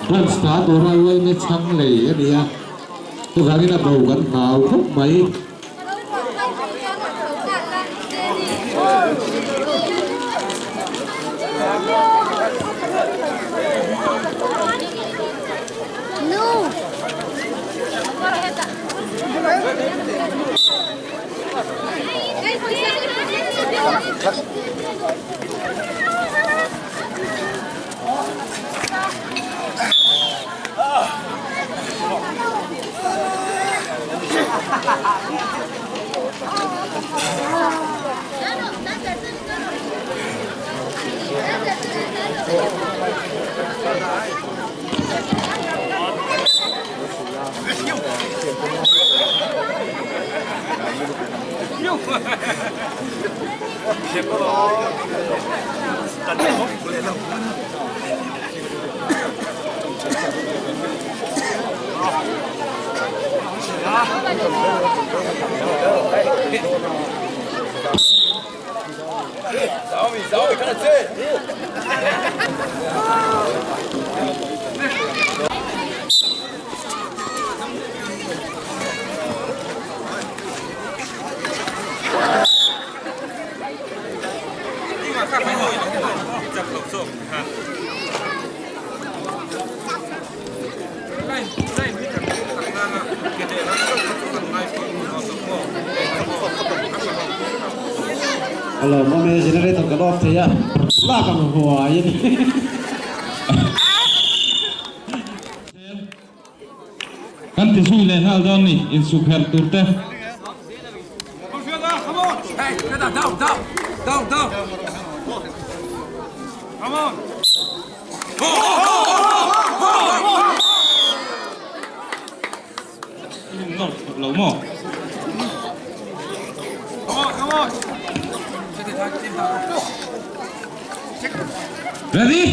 Branch ta tura uaina chhang lei a ni a, chuvangin a bo kan hlau khawp mai. Hello, mami generator kan off thei a, lak ang huai a ni. Kan ti zui leh nghal dawn ni, insuk herh tur te. Lo maw? Ready?